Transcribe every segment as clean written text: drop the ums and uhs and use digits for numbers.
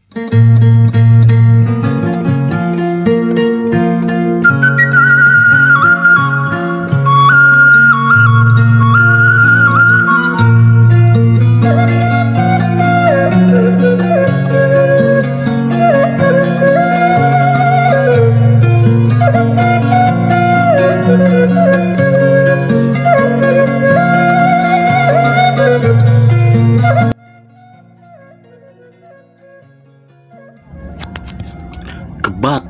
Kebat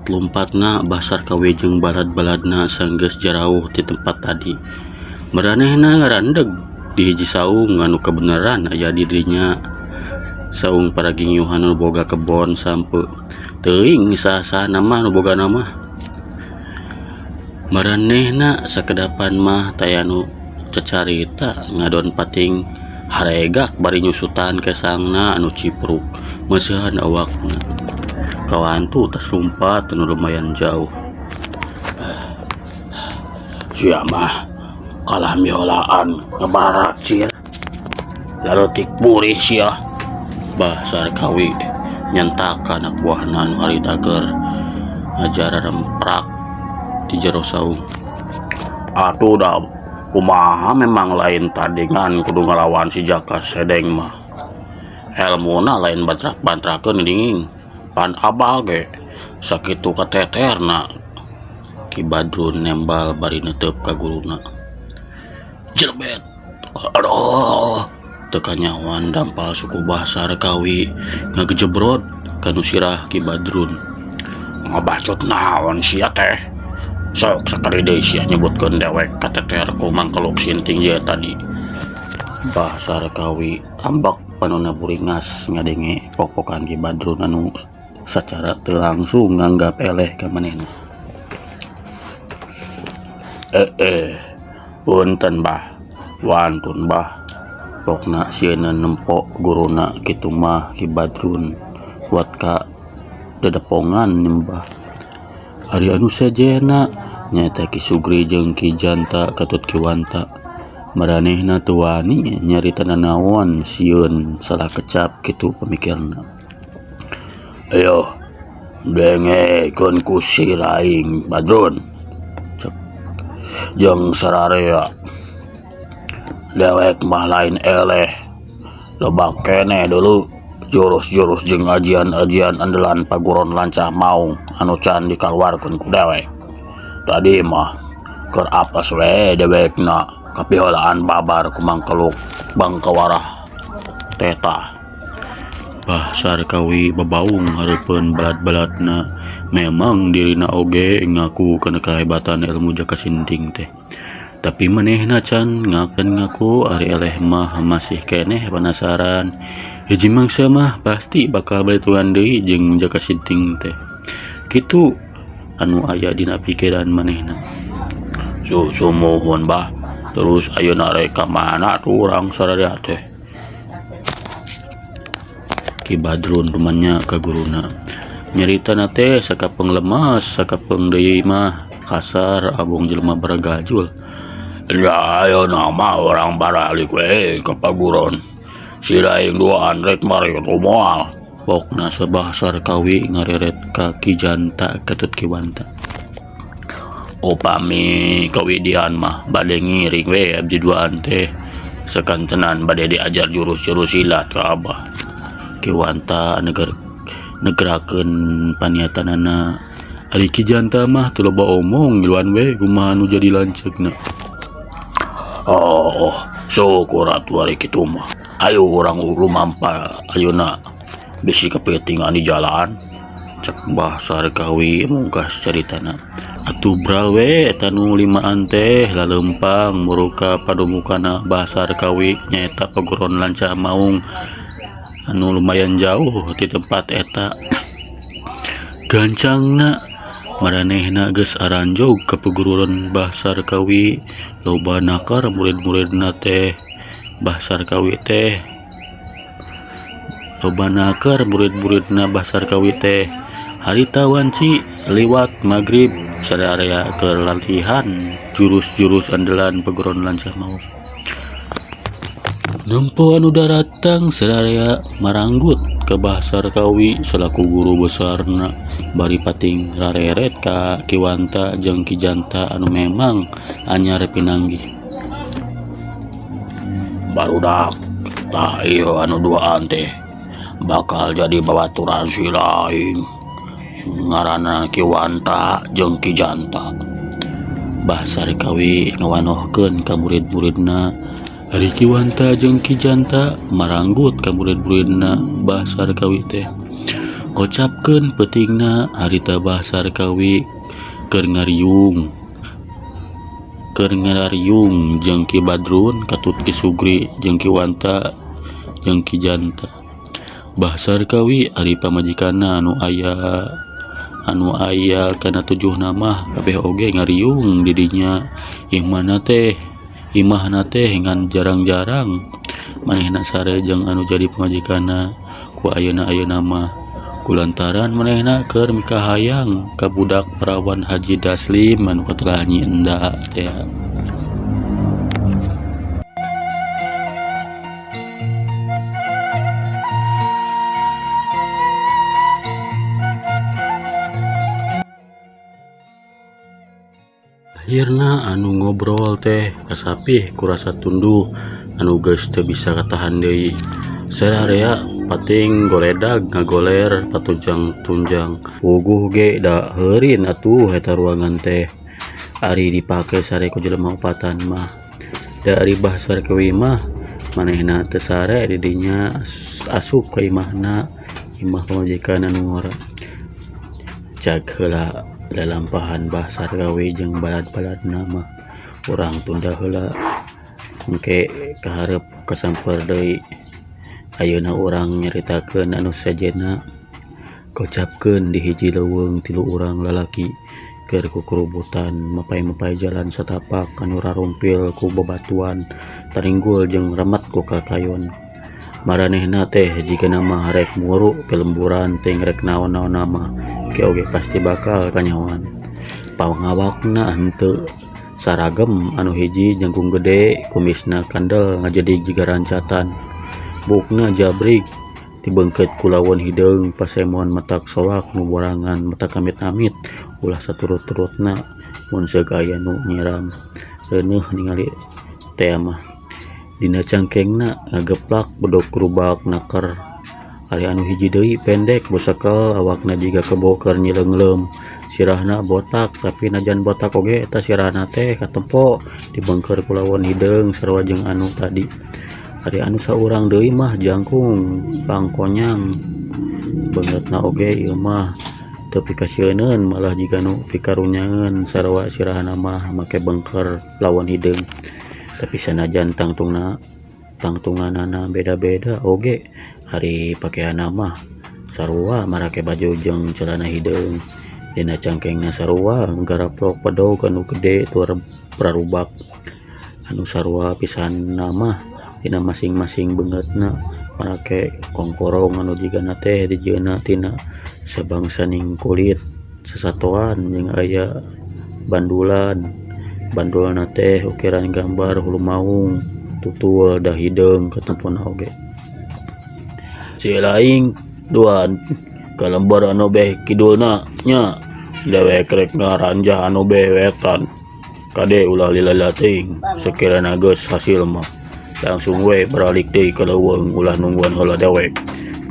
lompatna Bah Sarkawi jeung balad-baladna sanggeus jarauh ti tempat tadi. Maranehna ngarandeg di hiji saung anu kabeneran aya di dinya. Saung paragingyuhan anu boga kebon sampeu. Teuing saha-saha mah nu bogana mah. Maranehna sakedapan mah taya nu cacarita ngadon pating haregak bari nyusutan kesangna anu cipruk meusehan awakna. Kawantu tas lumpat anu lumayan jauh. Sia mah kalah miheulaan ngabaracir laletik burih sia. Bah Sarkawi nyentak ka anak buahna anu harita keur ngajararemprak di jero saung. Atuh da kumaha memang lain tandingan kudu ngalawan si Jaka Sedeng mah. Elmuna lain bantrak-bantrakeun dinging pan abah ge sakitu kateterna. Ki Badrun nembal bari neuteup ka guruna. Jelebet. Aduh, teu kanyahoan dampal suku Bah Sarkawi ngagejebrod ka nu sirah Ki Badrun. Ngabacot naon sia teh? Sok sakali deui sia nyebutkeun dewek kateter ku mangkeluk sinting ieu tadi. Bah Sarkawi ambek panonna buringas ngadenge pok-pokan Ki Badrun anu sacara teu langsung nganggap eleh ka manehna. Eh, punten Bah, wantun Bah. Pokna sieun nempo guruna kitu mah Ki Badrun kuat ka dedepongan nyembah. Ari anu sejenna nyaeta Ki Sugri jeung Ki Janta katut Ki Wanta. Maranehna teu wani nyarita nanaon sieun salah kecap kitu pamikirna. Ayo dengekeun ku sir aing Badrun cek jeung sararea. Dewek mah lain eleh loba keneh dulu jurus-jurus jeung ajian-ajian andalan paguron lancah maung anu can dikaluarkeun ku dewek. Tadi mah keur apes we dewekna kapiheulaan babar ku mangkeluk bangkawarah teh tah. Bah Sarkawi babaung hareupeun balad-baladna memang dirina oge ngaku kana kahebatan ilmu Jaka Sinting teh. Tapi manehna can ngaku ari eleh mah masih keneh panasaran. Hiji mangsa mah pasti bakal balitungan deui jeung Jaka Sinting teh. Kitu anu aya dina pikiran manehna. Sumuhun Bah, terus ayeuna rek ka mana tuh urang sararea teh? Ki Badrun rumanya ka guruna. Nyaritana teh sakapeung lemas, sakapeung deui mah kasar abong jelema baragajul. Ya ayeuna mah urang baralik we ka paguron. Si daeng duaan rek mareup moal. Pokna Sabah Sarkawi ngareret ka Ki Janta katut Ki Wanta. Upami kawidian mah bade ngiring we abdi duaan teh. Sakantenan bade diajar jurus-jurus silat ka abah. Ki Wanta negerakeun paniatanana. Ari Ki Janta mah teu loba omong ngiluan we kumaha nu jadi lanceukna. Oh, syukur atuh ari kitu mah. Ayo urang lumampa ayeuna bisi kapitingan di jalan. Cek Bah Sarkawi mungkas caritana. Atuh bral we eta nu limaan teh laleumpang muruka padumukana Bah Sarkawi nyaeta paguron lancah maung anu lumayan jauh ti tempat eta. Gancangna maranehna geus aranjog ka paguruan Bah Sarkawi loba nakar murid-muridna teh Bah Sarkawi teh loba nakar murid-muridna Bah Sarkawi teh harita wanci liwat magrib sararea keur latihan jurus-jurus andalan paguron lancah maung. Nempo anu daratang sararea maranggut ka Bah Sarkawi salaku guru besarna bari pating rareret ka Ki Wanta jeung Ki Janta anu memang anyar pinanggih. Barudak tah ieu anu duaan teh bakal jadi babaturan si laing ngaranna Ki Wanta jeung Ki Janta. Bah Sarkawi ngawanohkeun ka murid-muridna. Ari Ki Wanta jeung Ki Janta maranggut ka murid-muridna Bah Sarkawi teh. Kocapkeun peutingna harita Bah Sarkawi keur ngariung. Keur ngarariung jeung Ki Badrun katut Ki Sugri jeung Ki Wanta jeung Ki Janta. Bah Sarkawi ari pamajikanna anu aya kana tujuhna mah kabeh oge ngariung di dinya. Imahna teh ngan jarang-jarang manehna sare jeung anu jadi pamajikanna ku ayeuna-ayeuna mah kulantaran manehna keur mikahayang ka budak parawan Haji Daslim anu katelah Nyi Enda teh. Akhirna anu ngobrol teh kasapih ku rasa tunduh anu geus teu bisa katahan deui. Sararea pating goledag ngagoler patunjang-tunjang. Puguh ge da heurin atuh eta ruangan teh ari dipake sare ku jelema opatan mah. Da ari Bah Sarkawi mah manehna teu sare di dinya asup ka imahna, imah pamajikan anu ngora. Cag heula lalampahan Bah Sarkawi jeung balad-baladna mah urang tunda heula engke kaharep kasamper deui. Ayeuna urang nyaritakeun anu sejenna. Kocapkeun di hiji leuweung tilu urang lalaki keur kukurubutan mapay-mapay jalan satapak anu rarumpil ku babatuan taringgul jeung remet ku kakayon. Maranehna teh jigana mah rek muru pilemburan teuing rek naon-naonna mah ke oge pasti bakal kanyahoan. Pangawakna henteu saragem anu hiji jangkung gede kumisna kandel ngajedig jiga rancatan. Buukna jabrig dibeungkeut ku lawon hideung pasemon matak soak nu borangan matak amit-amit ulah saturut-turutna mun seug aya nu nyiram. Reuneuh ningali tea mah. Dina cangkengna ngageplak bedog gerubak naker. Ari anu hiji deui pendek bosekel awakna jiga kebo keur nyileungleum. Sirahna botak tapi najan botak oge eta sirahna teh katempo dibeungkeur ku lawon hideung sarua jeung anu tadi. Ari anu saurang deui mah jangkung langkonyang beungeutna oge ieu mah teu pikasieuneun malah jiga nu pikarunyaeun sarua sirahna mah make beungkeur lawon hideung. Tapi sanajan tangtunganana beda-beda oge ari pakeanna mah sarua marake baju jeung celana hideung. Dina cangkengna sarua ngaraplok bedog anu gede tur prarubak. Anu sarua pisanna mah dina masing-masing beungeutna marake kongkorong anu jigana teh dijieunna tina sabangsaning kulit sasatoan jeung aya bandulan. Bandulna teh ukiran gambar hulu maung tutul da hideung katempona oge. Si laing duaan ka lembur anu beh kidulna nya dewek rek ngaranjah anu beh wetan. Kade ulah lila-lila teuing sakirana geus hasil mah langsung we baralik deui ka leuweung ulah nungguan heula dewek.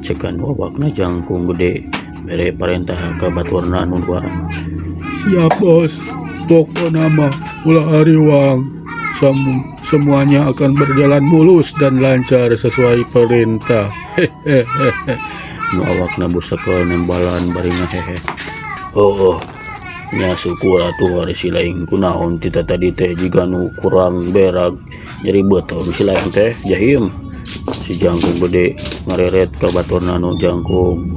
Ceuk anu awakna jangkung gede mere parentah ka baturna anu duaan. Siap bos, pokona mah ulah ariwang. Semuanya akan berjalan mulus dan lancar sesuai perintah. Hehehe. Nu awakna busekel nembalan bari ngahehe. Heueuh, nya syukur atuh ari si laing kunaon ti tadi teh jiga nu kurang berag nyeri beuteung si laing teh jahim. Si jangkung gede ngareret ka baturna nu jangkung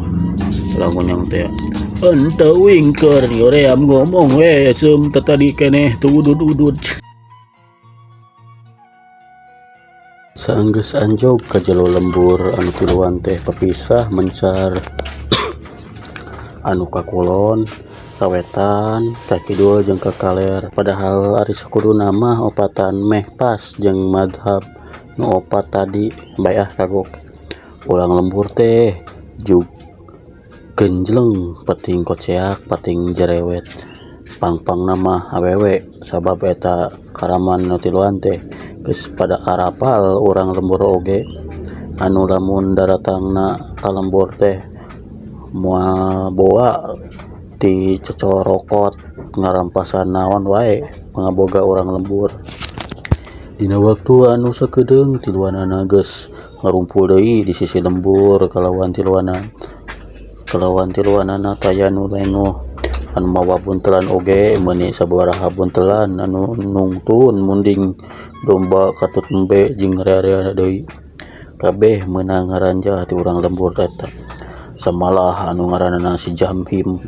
langonyang teh. Henteu wingker yoream ngomong we seum tadi keneh teu udud-udud. Saenggeus anjog ka jero lembur anu tiluan teh papisah mencar anu ka kulon, ka wetan, ka kidul jeung ka kaler. Padahal ari sakuduna mah opatan meh pas jeung madhab nu opat tadi bae ah kagok. Urang lembur teh Jug genjleng pating koceak pating jerewet pang-pangna mah awewe sabab eta karaman nu tiluan teh geus pada arapal urang lembur oge anu lamun daratangna ka lembur teh moal boa ti cocorokot ngarampasan naon wae pangaboga urang lembur. Dina waktu anu sakedeung tiluanana geus ngarumpul deui di sisi lembur kalawan tiluanana taya nu lengoh anu mawa buntelan oge meuni sababaraha buntelan anu nungtun munding domba katut embe jeung rea-rea deui. Kabeh meunang ngaranjah ti urang lembur eta. Samalah anu ngaranna si Jahim,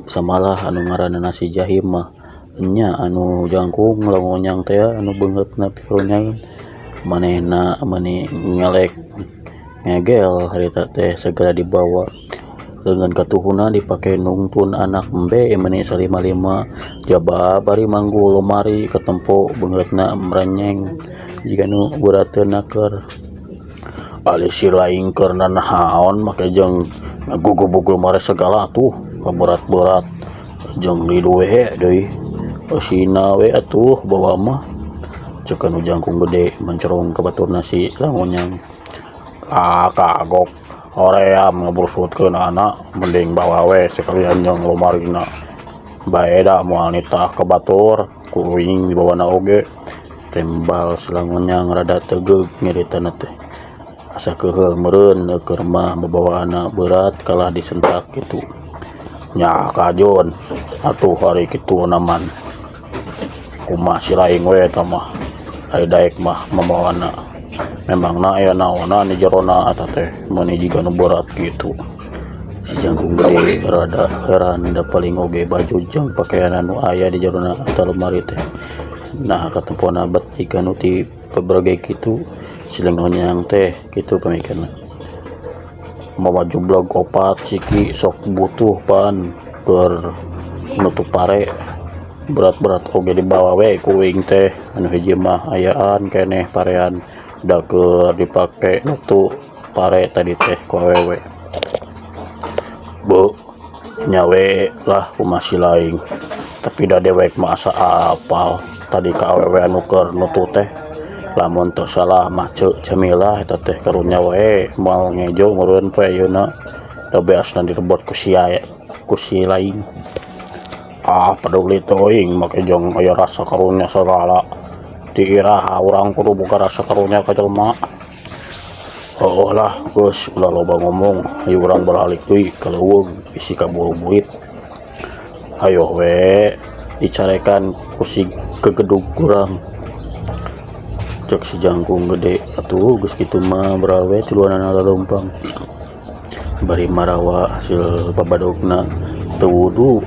samalah anu ngaranna si Jahim mah nya anu jangkung langonyang teh anu beungeutna pikaronyaeun manehna meuni ngelek ngegel harita teh segala dibawa leungeun katuhuna dipake nungtun anak embe meuni salima-lima jaba bari manggul lomari katempo beungeutna merenyeng jiga nu beurateun naker. Alih si laing keur nanaon make jeung ngagugubug lomari segala atuh kaberat-berat jeung diduwe deui eusina we atuh bawa mah ceuk anu jangkung gede mencerong ka baturna si langonyang. Ah kagok hoream ngabrusutkeun anak mending bawa we sekalian jeung lomarina bae da moal nitah ka batur kuring dibawana oge tembal si langonyang rada tegeug nyaritana teh asa keuheul meureun keur mah babawaanna berat kalah disentak kitu. Nya kajon atuh hari kitu naman kumaha si laing we eta mah ari daek mah mambawana memangna aya naonan di jerona eta teh meuni jiga nu berat kitu. Si jangkung gede rada heran da paling oge baju jeung pakaian anu aya di jerona eta lemari teh nah katempona bet jiga nu ti pabrege kitu. Si langonyang teh kitu pamikirna mawa jublag opat siki sok butuh pan keur nutup pare berat-berat oge dibawa we kuing teh anu hiji mah ayaan keneh parean da keur dipake nutu pare tadi teh ku awewe. Beuh nya we lah kumaha si laing tapi da dewek mah asa apal tadi ka awewe anu keur nutu teh lamun teu salah mah Ceu Jamilah eta teh karunya wae moal ngejo meureun poe ayeuna da beasna direbot ku si laing. Ah peduli teuing make jeung aya rasa karunya sagala di iraha urang kudu boga rasa karunya ka jelema. Heueuh lah geus ulah loba ngomong hayu urang baralik deui ka leuweung bisi kaburu burit. Hayoh we dicarekan ku si gegedug urang cek si jangkung gede atuh geus kitu mah berawe tiluanana lalompang bari marawa hasil pabadogna teu wudu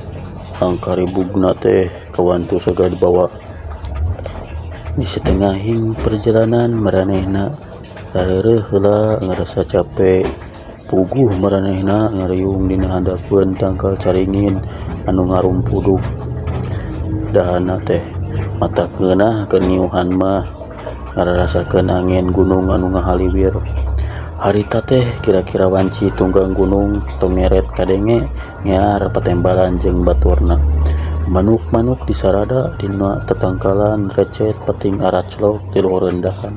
angkaribugna teh kawantu sagala dibawa. Di setengahing perjalanan maranehna rareureuh heula ngarasa cape puguh maranehna ngariung dina handapeun tangkal caringin anu ngarumpuduk dahana teh mata keunah keur niuhan mah ngararasakeun angin gunung anu ngahaliwir. Harita teh kira-kira wanci tunggang gunung tongeret kadenge ngear patembalan jeung baturna. Manuk-manuk disarada dina tetangkalan recet pating araclok ti luhureun dahan.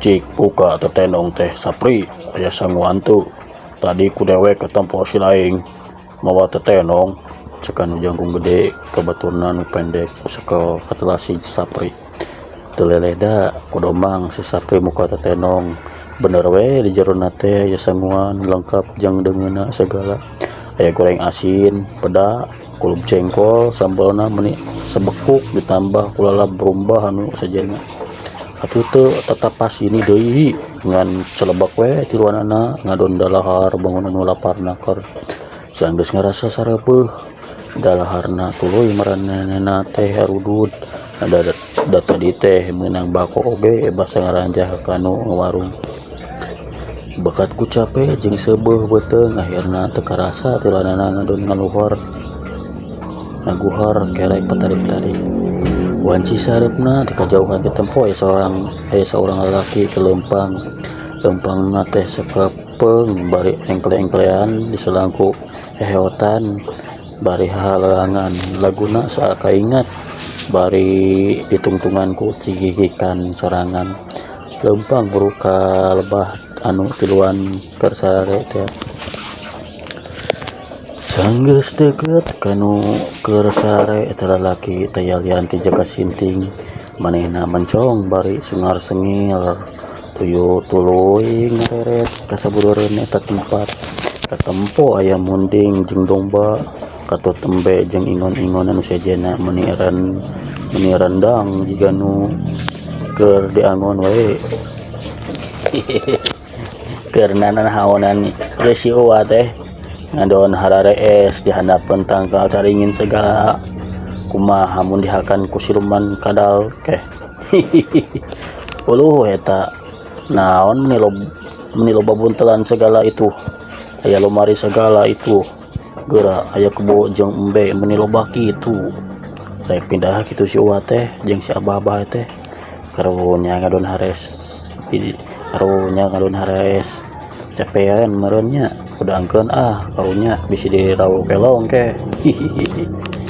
Cik buka tetenong teh Sapri aya sanguan teu tadi ku dewek katempo si laing mawa tetenong cek anu jangkung gede ka baturna nu pendek sakel katelah si Sapri. Teu leleda kudomang si Sapri muka tetenong bener we di jerona teh aya sanguan lengkap jeung deungeunna sagala aya goreng asin peda kulub jengkol sambalna meuni sebekuk ditambah kulalap berumbah anu sejenna. Atuh teu tatapas ini deui ngan celebek we tiluanana ngadon dalahar bangunan nu laparna keur sanggeus ngarasa sareupeih dalaharna tuluy maranehna teh harudud da tadi teh meunang bako oge basa ngaranjah ka nu warung. Bakat ku cape jeung seubeuh beuteung akhirna teu karasa tiluanana ngadon ngaluhor ngaguhor kerek patarik-tarik. Wanci sareupna ti kajauhan katempo aya saurang lalaki kelempang Lempangna teh sakepeung bari engkle-engklean diselang ku heheotan bari hahaleangan laguna sakainget bari ditungtungan ku cikikikan sorangan. Leumpang buru ka lebah anu tiluan keur sarare teh. Sanggeus deukeut ka nu keur sarare eta lalaki tayalian ti Jaka Sinting manehna mencong bari sungar sengir tuluy ngareret ka saburureun eta tempat. Katempo aya munding jeung domba katut embe jeung ingon-ingon anu sejenna meuni rendang jiga nu keur diangon wae. Keur nanaonan geus si Uwa teh ngadon hararees di handapeun tangkal caringin segala kumaha mun dihakan ku siluman kadal keh. Uluh eta naon meuni loba buntelan segala itu aya lomari segala itu geura aya kebo jeung embe meuni loba kitu. Rek pindah kitu si Uwa teh jeung si abah-abah teh karunya ngadon harees karunya ngadon harees capean meureun nya udangkeun ah karunya bisi dirawu kelong ke. Hihihi.